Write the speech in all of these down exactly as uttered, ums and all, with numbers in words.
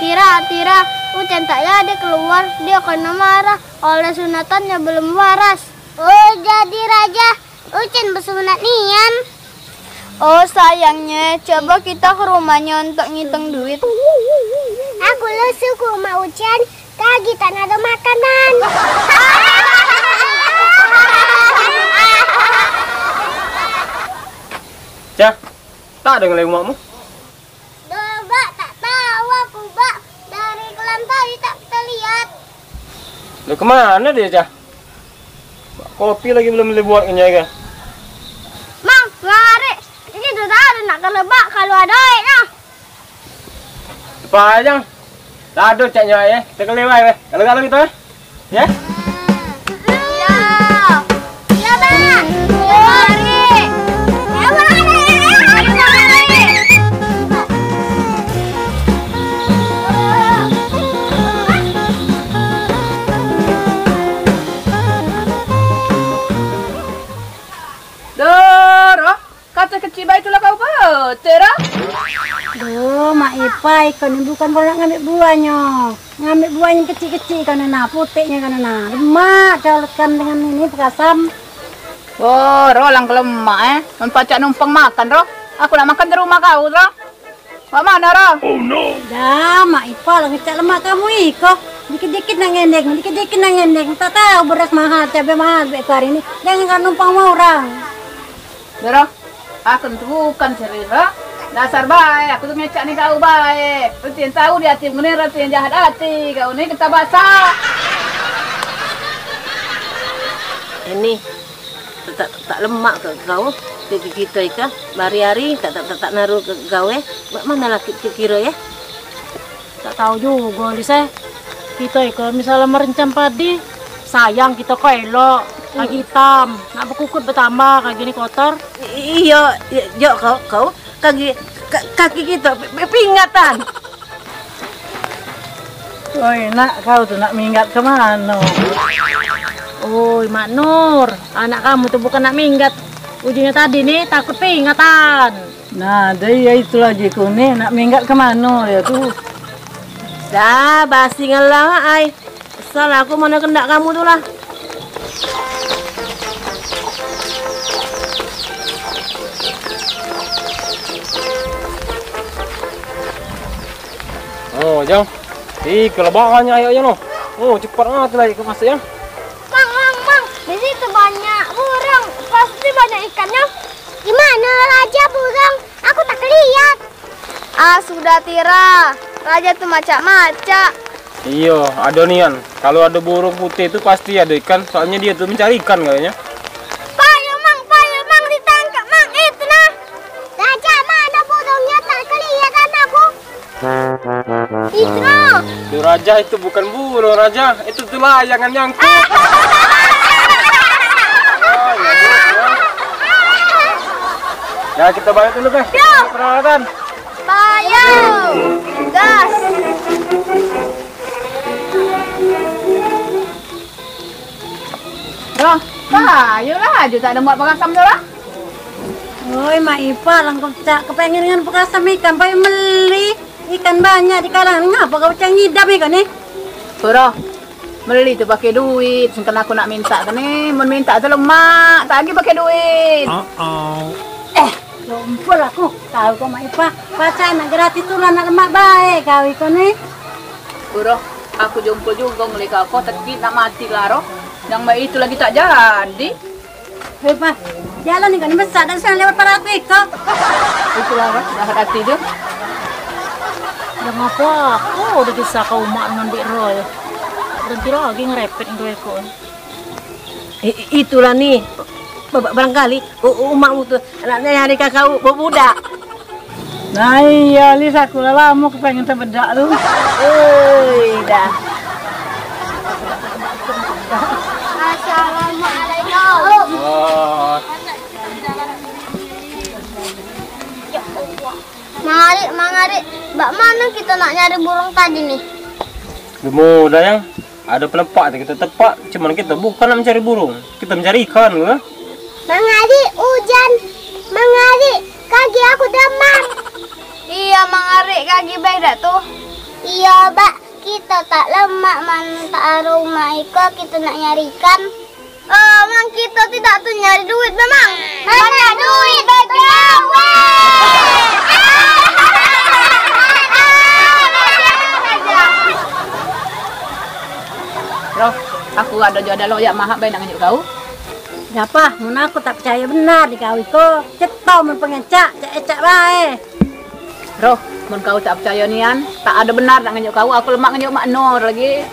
Tira, Tira, Ucen tak jadi keluar, dia kena marah oleh sunatannya belum waras. Oh, jadi raja, Ucen besunat nian. Oh, sayangnya, coba kita ke rumahnya untuk ngitung duit. Aku lesu ke rumah Ucen, kagi tak ada makanan. Cah, tak ada ngelai umakmu? Dah, Bak, tak tahu aku, Bak. Dari kelam tadi tak kita lihat. Lah, kemana dia, Cah? Kopi lagi belum dibuat kenyai kah? Mang, ngarik. Ini tu dah ada nak kelebak kalau ada air nah. Lepas aja. Tak ada caknya, eh. Kita kelewai, weh. Kalau-kalau kita, eh. Ya? Iya. Iya, Bang. Iya, Bang. Iya, Bang. Doro. Kato kecik bae tulah kau, Botero. Duh, Mak Ipa, iko ni bukan kau nak ngambek buahnyo. Ngambek buahnyo kecik-kecik kan, nah, puteknyo kan, nah. Lemak, caulkan dengan ini, pekasam. Oh, rolang ke lemak, eh. Men pacak numpang makan, Ro. Aku nak makan di rumah kau, Ro. Mak mano, Ro? Dah, Mak Ipa lah ngecak lemak kamu iko. Dikit-dikit nak ngendeng, dikit-dikit nak ngendeng. Tak tahu beras mahal, cabe mahal, bek hari ni. Jangan kau numpang mau orang. Doro, aku tu bukan selera. Dasar bae, aku tu ngecak ni kau bae. Utin tahu di hati ngene, Utin jahat hati. Kau ni kita basah. Ini tak, tak lemak ke kau? Ke kita ika hari-hari tak, tak, tak, tak naruh ke gawe. Mak mana laki kira ya? Tak tahu juga, Lis, eh. Kita iko misalnya merencam padi, sayang kita kok elok, lagi hitam, nak bekukut betambah, kaki ni kotor. I- iyo, i- jo kau, kau kaki, ka- kaki kita pi- pi- pingatan. Oi, nak kau tu nak minggat ke mano? Oi, Mak Nur, anak kamu tu bukan nak minggat. Ujungnya tadi ni takut pingatan. Nah, dah ya itu lagi ku ni, nak minggat ke mano dia tu? Dah, basi ngalah ai. Salah aku mana kendak kamu tu lah. Oh, Jang. Ih, kelebarannya ayo, Jang, noh. Oh, cepat mati lagi ke masuk, Jang. Mang, mang, mang. Di situ banyak burung. Pasti banyak ikannya. Di mana raja burung? Aku tak lihat. Ah, sudah, Tira. Raja tu macak-macak. Iyo, ado nian. Kalau ado burung putih tu pasti ado ikan. Soalnya dia tu mencari ikan kayaknya. Payo, mang, payo, mang, ditangkap, mang. Itu nah. Raja, mana burungnya? Tak kelihatan aku. Itu nah. Itu raja, itu bukan burung, raja. Itu tu layangan nyangkut. Oh, ya, ya. Ya, kita balik dulu, guys. Yo. Peralatan. Payo. Gas. Loh, payo lah, aju tak ada muat pengasam tu lah. Oi, Mak Ipa, lang kecak kepengen dengan bekasam ikan, payo meli. Ikan banyak di kalangan, ngapa kau cak ngidam ikan ni? Pura, meli tu pakai duit, sengken aku nak minta ke ni, mun minta tu lemak, tak lagi pakai duit. Eh, jompol aku, tahu kau Mak Ipa, pacak nak gratis tu lah nak lemak baik kau ikan ni. Pura, aku jompol juga ngeli kau, kau tekit nak mati lah roh. Yang baik itu lagi tak jadi. Hei, Pak. Jalan ni kan besak, dak usah lewat parak aku iko. Itulah, Pak, jahat hati tu. Dah ngapo aku udah disah ke umak dengan Bik Roy. Berhenti lagi ngerepet dengan iko. I- i- itulah ni. Ba-, barangkali u-, umakmu tu nak nyari kakak u-, budak. Nah, iya, Lis, aku lah lamo kepengen tebedak tu. Oi, dah. Assalamualaikum. Mang Arik, Mang Arik, bak mano kito nak nyari burung tadi ni? Gemu, Dayang. Ado penepak tu kito tepak, cuman kito bukan nak mencari burung, kito mencari ikan, ke? Mang Arik, ujan. Mang Arik, kaki aku demam. Iya, Mang Arik, kaki bae dak tu? Iya, Bak. Kito tak lemak, man tak aro umak iko, kito nak nyari ikan. Oh, mang kito tidak tu nyari duit memang. Banyak duit begawe. Roh, aku ado jo ado loyak mahap bae nak ngenjuk kau. Ngapa? Mun aku tak percaya benar di kau iko. Ceto mun pengecak, cak ecak bae. Roh, mun kau tak percaya nian, tak ado benar nak ngenjuk kau, aku lemak ngenjuk Mak Nur lagi.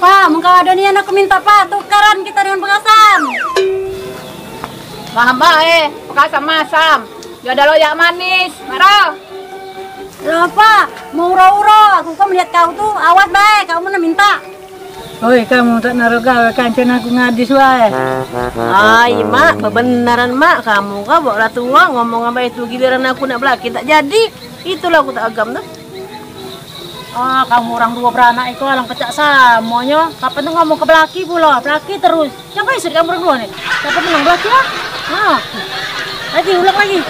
Pa, mun kau ado nian aku minta, Pa, tukaran kita dengan pengasam. Maham bae, pengasam masam. Yo ado loyak manis, maro. Loh, Pa, mau uro-uro, aku kok melihat kau tu, awas bae, kau mana minta. Oi, kamu tak naruh gawe, kancen aku ngadis wae. Ai, Mak, bebenaran, Mak, kamu kau bawa orang tua ngomong apa itu, giliran aku nak belaki tak jadi. Itulah aku tak agam tu. Ah, kamu orang dua beranak itu alang kecak samonyo. Kapan tu ngomong ke belaki pula, belaki terus. Siapa isut kamu orang dua ni? Siapa menang belaki ah? Ha. Lagi, ulang lagi.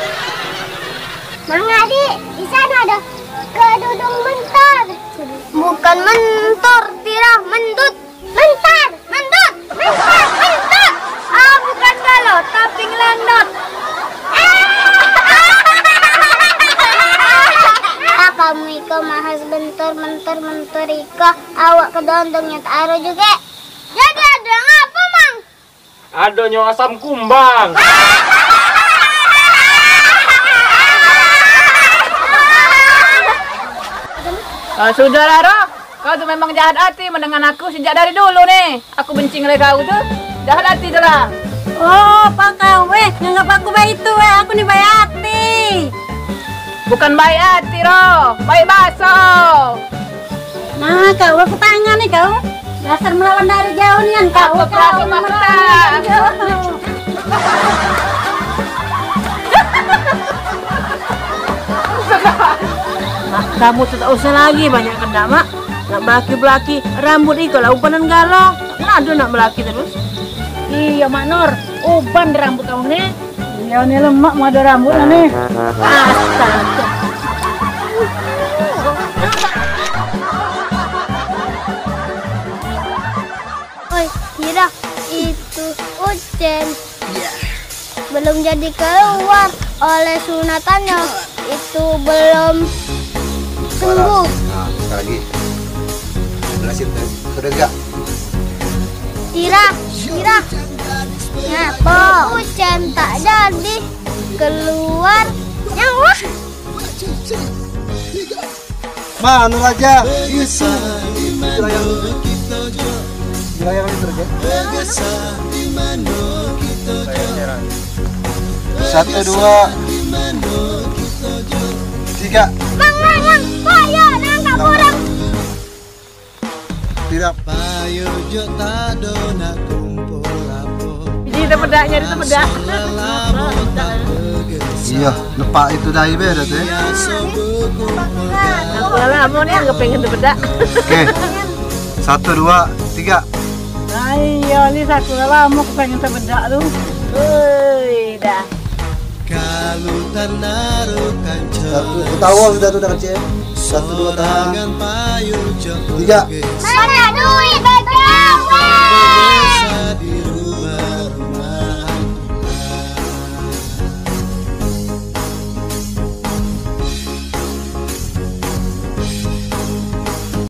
Mang Adik, di sana ada kedudung mentor. Bukan mentor, Tirah, mendut. Mentor, mendut, mentor, mendut. Ah, bukan galo, tapi ngelendot. Ah, kamu iko mahas bentor, mentor, mentor iko. Awak kedondong nyet aro juga. Jadi ada ngapa, Mang? Adonyo asam kumbang. Ah, sudahlah, Roh. Kau tu memang jahat hati mendengar aku sejak dari dulu ni. Aku benci ngeliat kau tu. Jahat hati tu lah. Oh, apa kau weh? Nganggap aku baik itu weh. Aku ni baik hati. Bukan baik hati, Roh. Baik baso. Nah, kau aku tangan ni kau. Dasar melawan dari jauh nian kau. Apa kau aku melawan dari jauh. Mak, kamu tu tak usah lagi banyak kendak, Mak. Nak belaki-belaki, rambut iko lah umpanan galo. Ngadu nak belaki terus. Iya, Mak Nur, uban rambut kau ni. Iya ni lemak mau ada rambut ni. Astaga. Oi, Tirah, itu Ucen belum jadi keluar oleh sunatannya. Itu belum sembuh. Nah, sekali lagi. Jelasin tu. Sudah gak? Tirah, Tirah. Ngapa Ucen tak jadi keluar? Yang wah. Mano raja? Itu. Wilayah. Wilayah itu raja. Satu, dua, tiga. Mang, mang, mang. Payo nangkap orang. Tidak. Jadi tepedak, jadi tepedak. Iya, lepak itu dari beda tu ya. Aku lah lama ni yang kepengen tepedak. Oke. Satu, dua, tiga. Nah, iya, Lis, aku lah lama kepengen tepedak tu. Woi, dah. Kalu tak naruh kanca. Satu, ketawa sudah tu dah kecil. Satu, dua, tahan. Tiga. Banyak duit,